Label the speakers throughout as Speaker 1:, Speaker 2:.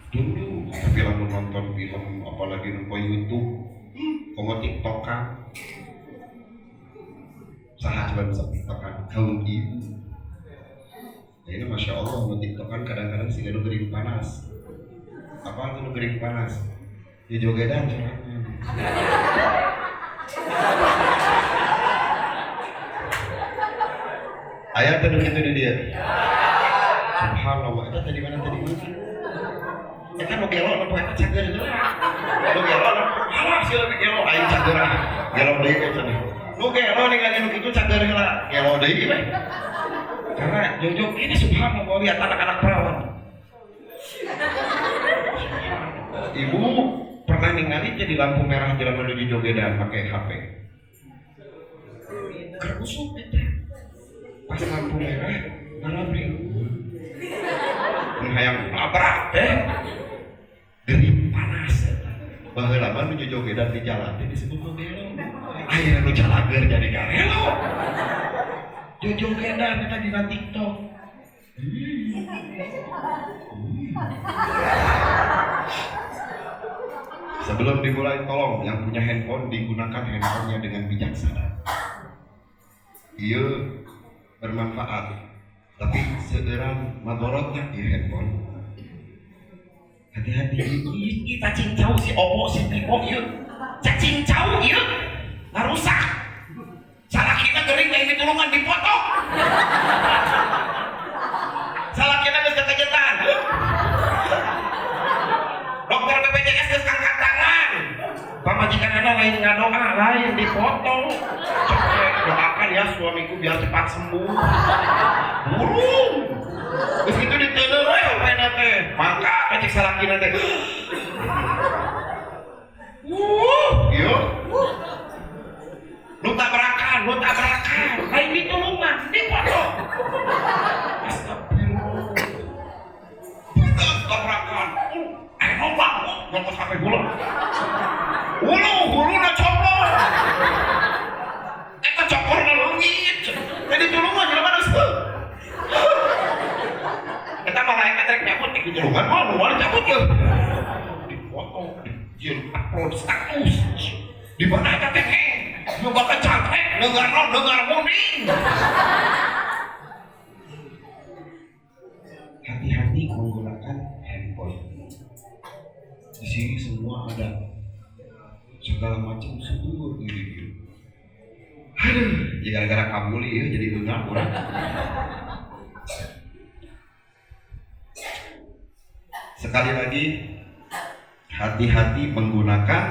Speaker 1: Dulu, tapi lamun nonton film, apalagi nonton YouTube, komo TikTokan. Saha coba bisa TikTokan? Kaum ibu. Nah, ini masya Allah, mau TikTokan kadang-kadang sih gaduh gering panas. Apa tuh gering panas? Ya jogedan sorangan. Ayat tadi gitu di dia. Subhanallah, itu tadi mana tadi? Eta nu gelo nu eta cager heula. Nu gelo, alah sih lebih gelo aing cager ah. Gelo deui we cenah. Nu gelo ningali nu kitu cager heula. Gelo deui we. Karena jojok ini subhanallah lihat anak-anak perawan. Ibu pernah ningali teh di lampu merah jalan menuju jogedan pakai HP. Keur usuk eta. Pas lampu merah ngalabring. Nu hayang nabrak teh. Gering panas eta. Baheula mah nu jogedan di jalan teh disebut nu gelo. Ayeuna nu calager jadi garelo. Jojogedan eta dina TikTok. Sebelum dimulai, tolong yang punya handphone digunakan handphonenya dengan bijaksana. Iya bermanfaat, tapi seorang madorotnya di handphone. Hati-hati, ini cacing cau si opo si tipo ieu, cacing cau ieu ngarusak. Salah kita gering lain ditulungan dipotong. Salah kita geus kekejetan. Dokter BPJS geus angkat tangan. Pamajikan lain ngadoa, lain dipotong. Cepet doakan ya suamiku biar cepat sembuh. Burung. Geus kitu diteuleuh we hapena teh. Mangka cek salakina teh. Ieu. Nu tabrakan, lain ditulungan, dipotong. Astagfirullah. Tabrakan. Ayo nombak, nyokot sampai hulu. Hulu na coplok. Eta cokorna leungit. Jadi tulungan jelema geus heuh. Eta malaikat rek nyabut di tulungan mah nu cabut ye. Dipotong, di upload status. Di mana eta teh? Nyoba cangkrek, dengar non, dengar muning. Hati-hati menggunakan handphone. Di sini semua ada segala macam sumur gitu. Aduh, ya gara-gara kabuli ya jadi enggak kurang. Sekali lagi, hati-hati menggunakan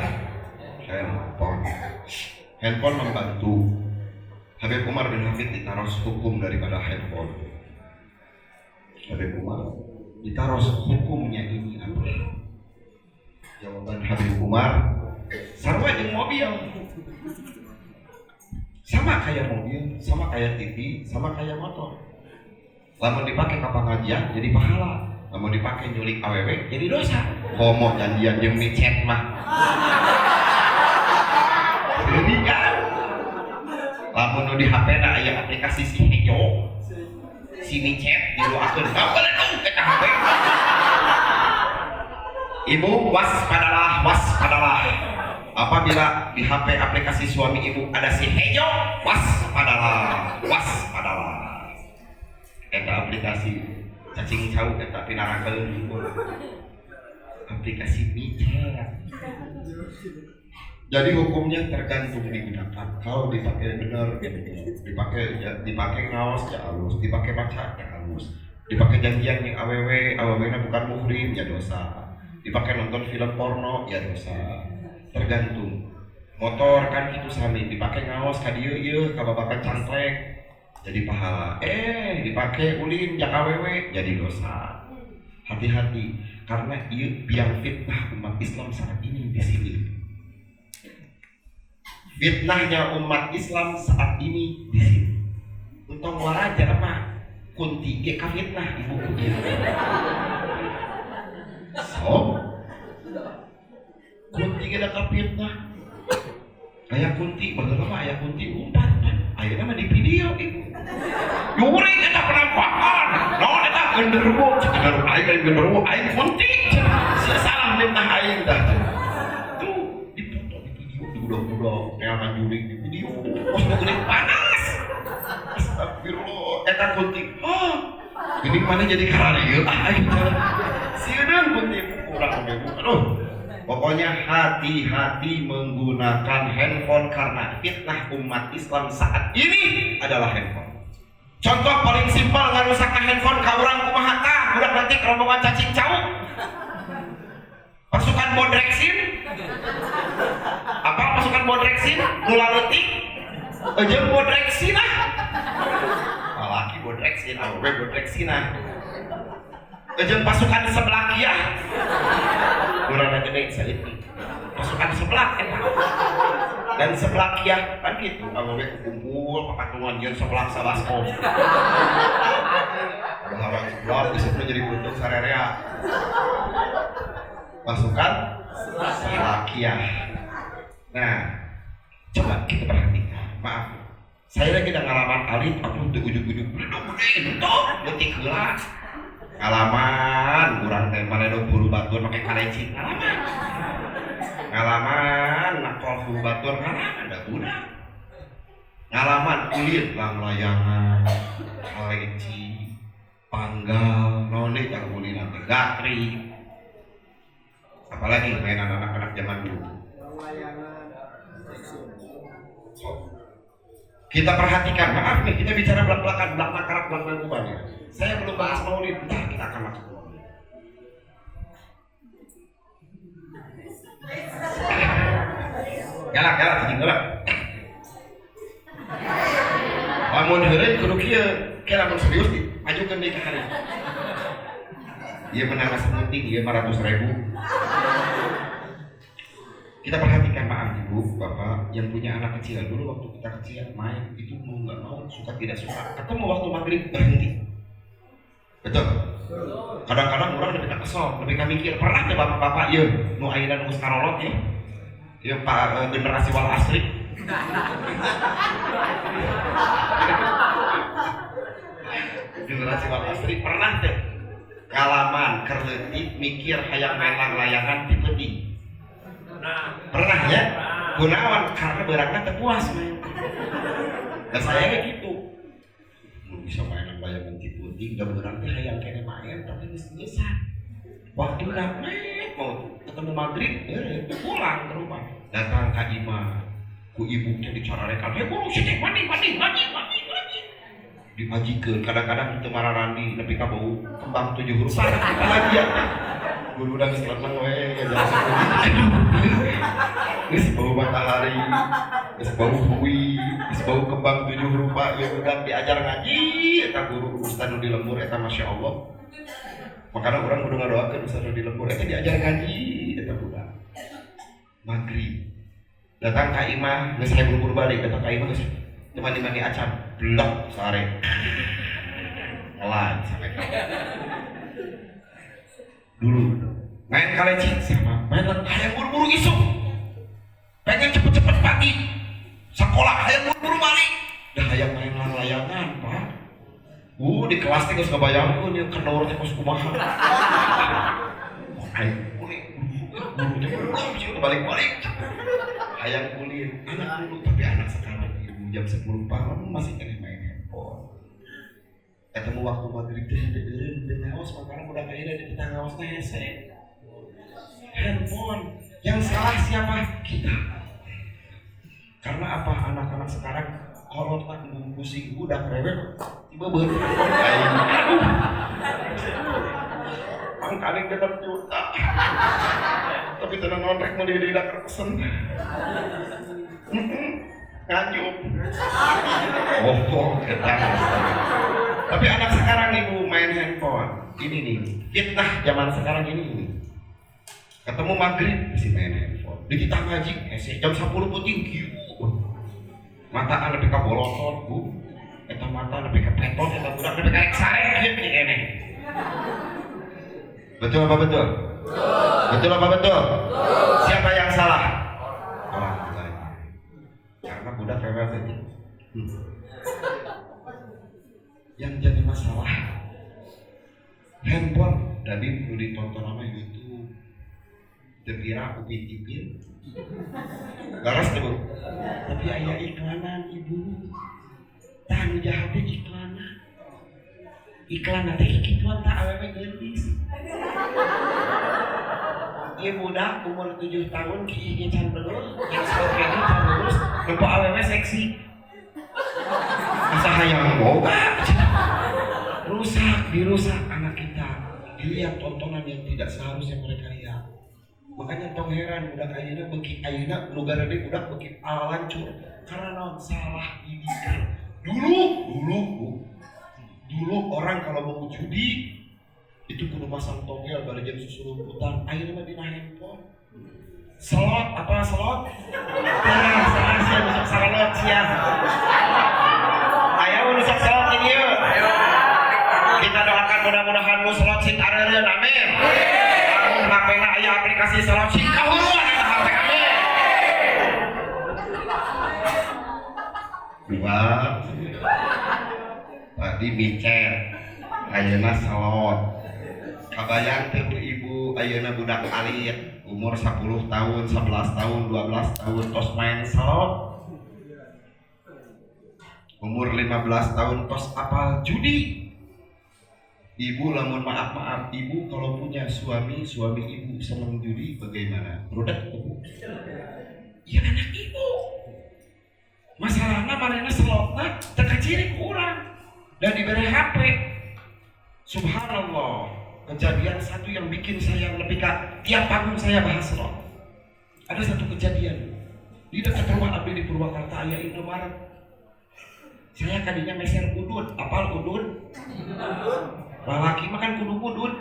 Speaker 1: handphone. Handphone membantu. Habib Umar bin Hafid ditaros hukum daripada handphone. Habib Umar ditaros hukumnya ini apa? Jawaban Habib Umar, sarua jeung mobil. Sama kayak mobil, sama kayak TV, sama kayak motor. Lamun dipakai ka pangajian jadi pahala, lamun dipakai nyulik awewe jadi dosa. Komo janjian jeung micet mah. Jadi kan lamun nu di HP na aya aplikasi si Hejo, si micet didoakeun ngabeledung ke HP. Ibu waspadalah, waspadalah. Apabila di HP aplikasi suami ibu ada si Hejo, waspadalah, waspadalah. Eta aplikasi cacing cau eta pinarakeun aplikasi micet. Jadi hukumnya tergantung digunakan. Kalau dipakai benar, ya benar. Dipakai ya, dipakai ngaos ya halus, dipakai baca ya halus. Dipakai janjian yang awewe, awewena bukan muhrim ya dosa. Dipakai nonton film porno ya dosa. Tergantung. Motor kan itu sami, dipakai ngaos ka dieu ieu kababakan cangklek jadi pahala. Dipakai ulin jak awewe jadi dosa. Hati-hati karena ieu biang fitnah umat Islam saat ini di sini. Fitnahnya umat Islam saat ini di sini. Untung waraja mah kunti ge ka fitnah ibu ieu. So, kunti ge da ka fitnah. Aya kunti, baheula mah aya kunti umpat pan. Ayeuna mah di video ibu. Nyuri eta penampakan. Naon eta genderuwo, cek genderuwo aing lain genderuwo, aing kunti. Sia salah minta aing dah. Tuh dipoto di video di budak-budak neangan jurig di video. Kos nu gede panas. Astagfirullah, eta kunti. Oh, gini mana jadi kararieu ah aing jalan. Sieun kunti kurang oge. Aduh. Pokoknya hati-hati menggunakan handphone karena fitnah umat Islam saat ini adalah handphone. Contoh paling simpel ngarusak handphone ka urang kumaha tah, budak leutik rombongan cacing cau. Pasukan bodreksin. Apa pasukan bodreksin? Mula leutik. Jeung bodreksin ah. Lalaki bodreksin, awewe bodreksin ah. Jeung pasukan sebelah ya. Urang gede saeutik. Pasukan sebelah eta. Dan sebelah ya kan gitu, awewe kumpul papatungan jeung sebelah sabaskom. Ada orang sebelah disebut jadi bentuk sarerea. Pasukan sebelakiah. Nah, coba kita perhatikan. Maaf, saya lagi ada ngalaman alit, aku tuh ujung-ujung gede gede tuh, leutik heula. Ngalaman, urang teh maledog buru batur make kaleci, ngalaman. Ngalaman nakol buru batur, ngalaman da budak. Ngalaman kulit langlayangan, kaleci, panggal, naon deui tah ulin teh gatrik. Apalagi mainan anak-anak zaman dulu. So, kita perhatikan, maaf nih, kita bicara belak-belakan, belak makarak, belak nangkuban ya. Saya belum bahas maulid, entah kita akan masuk maulid. Galak, galak, cicing galak. Lamun heureuy kudu kieu, kieu lamun serius dimajukeun deui ka hari. Ieu menang sepenting, ieu 500.000. Kita perhatikan, maaf ibu, bapak yang punya anak kecil, dulu waktu kita kecil main itu mau nggak mau, suka tidak suka, ketemu waktu maghrib berhenti. Betul. Kadang-kadang orang lebih kesel, lebih mikir, pernah ke bapak-bapak ya, nu ayeuna nu geus karolot ya, ya pak generasi wal asri. Generasi wal asri pernah teh ngalaman keur leutik mikir hayang main langlayangan ti peuting. Pernah ya? Gunawan karena berangkat terpuas main. Dan saya kayak gitu. Belum bisa main layangan ti peuting, da beurang teh hayang kene main tapi geus geusah. Waktu main mau ketemu maghrib, pulang ke rumah. Datang ka imah, ku ibu teh dicararekan, "Hei buru sini mandi mandi mandi mandi mandi." Dimajikeun kadang-kadang teu mararandi nepi ka bau kembang 7 huruf. Lagi ya. Guru udah geus leneng we ngajelas. Geus bau matahari, geus bau hui, geus bau kembang 7 rupa, ieu budak diajar ngaji eta guru ustaz nu di lembur eta masya Allah. Makana urang kudu ngadoakeun ustaz nu di lembur eta diajar ngaji eta budak. Maghrib. Datang ka imah geus hayang buru-buru balik, datang ka imah geus teu mandi-mandi acan, blok sare. Ngelan sampai dulu main kaleci sama main hayang buru-buru isuk, pengen cepet-cepet pagi sekolah, hayang buru-buru balik, dah hayang main layangan pak. Di kelas teh geus ngabayangkeun ieu kendor teh kos kumaha. Hayang kulit, guru teh belum sih balik-balik. Hayang kulit, anak dulu tapi anak sekarang ibu jam 10 malam masih kena main handphone. Ketemu waktu maghrib teh henteu eureun ngaos, makana budak ayeuna di kita ngaosna hese. Handphone yang salah siapa? Kita. Karena apa? Anak-anak sekarang kolot lah pusing budak rewel tiba beureum handphone aing. Aduh. Pangkaling tetep juta. Tapi tenan naon rek meuli deui da pesen. Nganjuk. Oh, eta. Tapi anak sekarang ibu main handphone. Ini nih, fitnah zaman sekarang ini. Ketemu maghrib masih main handphone. Di kita ngaji, hese jam 10 peuting kieu. Mataan lebih ka bolotot, Bu. Eta mata lebih ka petot, eta budak lebih ka rek sare kieu keneh. Betul apa betul? Betul. Betul apa betul? Betul. Siapa yang salah? Orang tuanya. Karena budak rewel tadi. Yang jadi masalah handphone Dabi nu ditonton nama YouTube. Teu pira Upin Ipin. Laras teh, Bu. Tapi aya iklanan, Ibu. Tah, nu jahat teh iklanan. Iklan teh kikituan tah, awewe geulis. Ieu budak umur 7 tahun kiihnya can belur, yang kene can lurus, lupa awewe seksi. Asa hayang boga. Rusak, dirusak anak kita. Dilihat tontonan yang tidak seharusnya mereka lihat. Makanya tong heran budak ayeuna beuki ayeuna nu garede budak beuki lancur karena naon? Salah didikan. Dulu, dulu, Bu. Dulu orang kalau mau judi itu kudu masang togel bari jam susulumputan. Ayeuna mah dina handphone. Slot, apa slot? Nah, salah sia nu sok salot sia. Aya nu sok slot ini yeuh. Kita doakan mudah-mudahan nu slot sing areureun, amin. Lamun HP-na aya aplikasi slot sing kahuruan eta HP, amin. Dua. Tadi micet, ayeuna slot. Kabayang teu ku Ibu ayeuna budak alit umur 10 tahun, 11 tahun, 12 tahun tos main slot. Umur 15 tahun tos apal judi. Ibu lamun maaf-maaf, ibu kalau punya suami, suami ibu senang judi bagaimana? Rudet ibu? Ya anak ibu. Masalahnya manehna slotna teu kaciri ku urang dan diberi HP. Subhanallah, kejadian satu yang bikin saya lebih ke tiap panggung saya bahas slot. Ada satu kejadian di dekat rumah abdi di Purwakarta aya Indomaret. Saya kadinya meser udud, apal udud? Lalaki mah kan kudu udud.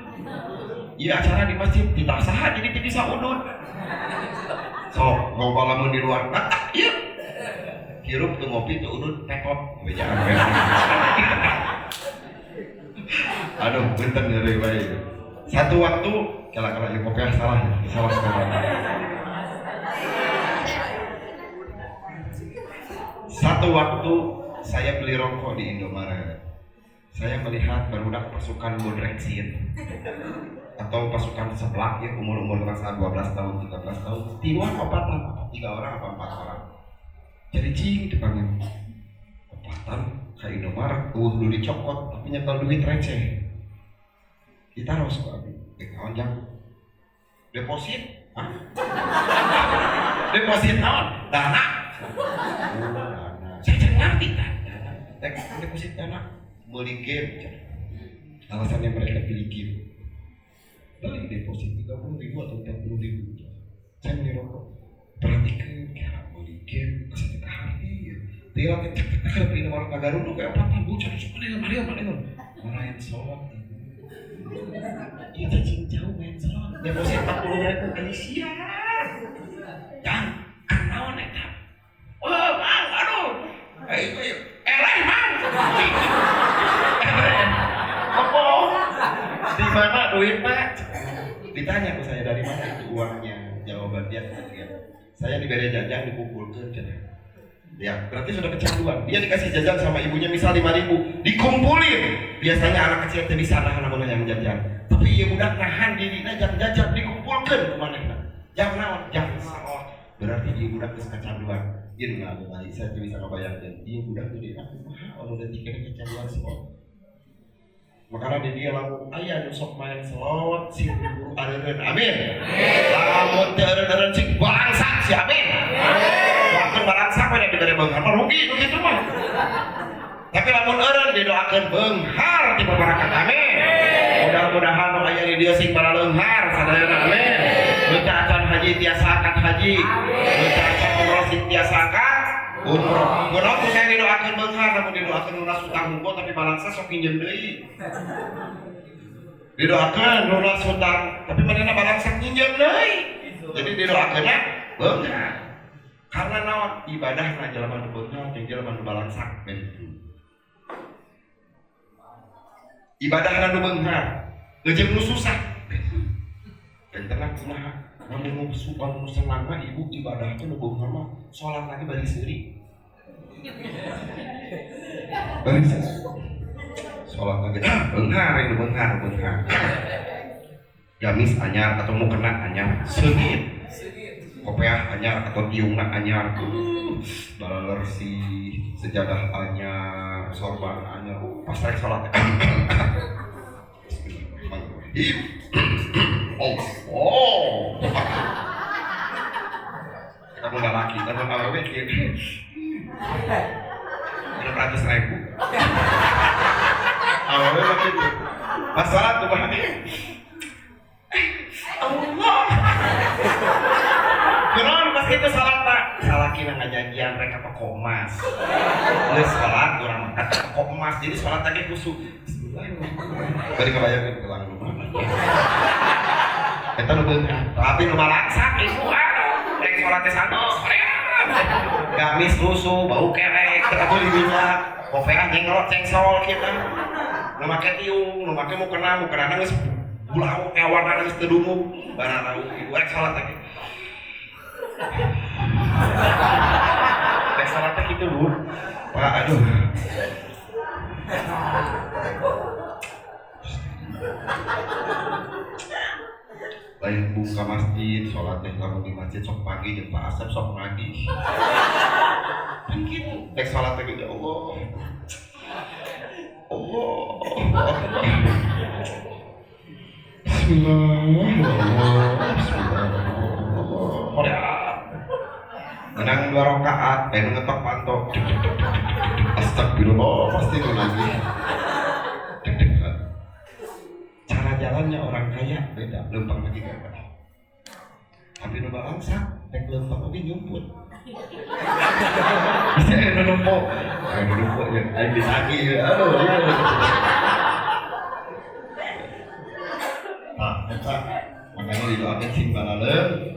Speaker 1: Iya acara di masjid tidak sah jadi tidak bisa udud. Sok loba lamun di luar, batak ieu. Hirup tuh ngopi tuh udud pepot bejaan. Aduh, punten nyeri bae. Satu waktu kala-kala ieu kopiah salah ya, salah sekolah. Satu waktu saya beli rokok di Indomaret. Saya melihat barudak pasukan Bodreksin atau pasukan seblak ya, umur-umur masa 12 tahun, 13 tahun, tiluan opatan, apa 3 orang apa 4 orang. Jadi cing dipanggil opatan ke Indomaret, eueuh nu dicokot tapi nyetel duit receh. Ditaruh ku abdi, dek naon jang? Deposit? Hah? Deposit naon? Dana. Oh, dana. Saya can ngerti kan. Dana. Dek deposit dana. Beli game, cenah. Alasannya mereka beli game. Beli deposit 30.000 atau 40.000. Saya beli rokok. Perhatikan, kira beli game, asa teu kaharti ya. Tinggal teh cek cek cek Indomaret kagarunduk kayak opatan bocah sok mana mana mana main slot. Iya cacing jauh main slot. Deposit 40.000 kali sia. Jang, naon eta? Wah, Mang, aduh. Ayo, ayo. Eleh, Mang. Apa? Di mana duit, Pak? Ditanya ke saya dari mana itu uangnya. Jawaban dia kemudian, saya diberi jajan dikumpulkan cenah. Ya, berarti sudah kecanduan. Dia dikasih jajan sama ibunya misal 5.000, dikumpulin. Biasanya anak kecil teh bisa nahan lamun yang jajan. Tapi ieu budak nahan dirina jang jajan dikumpulkeun ku manehna. Jang naon? Jang salah. Berarti ieu budak geus kecanduan. Ieu nu ngabari saya teu bisa ngabayangkeun. Ieu budak gede kumaha lamun detik ini kecanduan slot. Makanya di dia lamun aya nu sok main slot sing buru areureun. Amin. Lamun teu areureun sing balangsak si amin. Doakeun balangsak we dibere beunghar mah rugi nu kitu mah. Tapi lamun eureun didoakeun beunghar ti babarakat, amin. Mudah-mudahan nu aya di dieu sing balaleunghar sadayana, amin. Nu teu acan haji tiasa angkat haji. Nu teu acan umroh sing tiasa angkat umroh. Kunaon ku saya didoakeun beunghar lamun didoakeun lunas hutang hungkul tapi balangsa sok pinjem deui. Didoakeun lunas hutang tapi manehna balangsa nginjem deui. Jadi didoakeunna beunghar. Karena naon ibadah na jelema nu beunghar jeung jelema nu balangsak benten. Ibadah na nu beunghar jeung nu susah benten. Bentenna kumaha? Lamun nu senang mah ibu ibadah teh nu beunghar mah salat lagi bari seuri. Bari seuri. Salat lagi beunghar ini beunghar beunghar. Gamis anyar atau mukena anyar, seungit. Kopeah anyar atau tiungna anyar, balalersi, sejadah anyar, sorban anyar, pas rek salat. Bismillahirrahmanirrahim. Allah. Kamu udah laki, kamu awewe kieu. 600.000. Awewe mah kitu. Pas salat tuh Allah. Kunaon pas kitu salat tak? Salakina ngajanjian rek ka toko emas. Geus salat urang mah ka toko emas. Jadi salat teh khusyuk. Bismillahirrahmanirrahim. Bari kebayangkeun gelang nu mana. Eta nu beunghar. Tapi nu balangsak ibu ah. Rek salat teh santos sorean. Gamis rusuh, bau kerek, teu meuli minyak. Kopeah jenglot cengsol kitu. Nu make tiung, nu make mukena, mukenana geus bulau teh warnana geus teu dumuk. Bararau ibu rek salat teh. Rek salat teh kitu, Bu. Pak, aduh. Lain buka masjid, sholat teh lamun di masjid sok pagi jeung Pak Asep sok nagih. Kan kitu, rek salat teh ya Allah. Allah. Bismillahirrahmanirrahim. Bismillahirrahmanirrahim. Menang 2 rakaat, pengen ngetok panto. Astagfirullah, pasti nu nagih. Deg-degan. Cara jalannya orang kaya beda, lempang lagi beda. Tapi nu balangsak, rek lempang oge nyumput. Bisa nu nempo, nu nempo ya, aing ditagih ya. Aduh, iya. Nah, eta makanya didoakeun sing balaleung.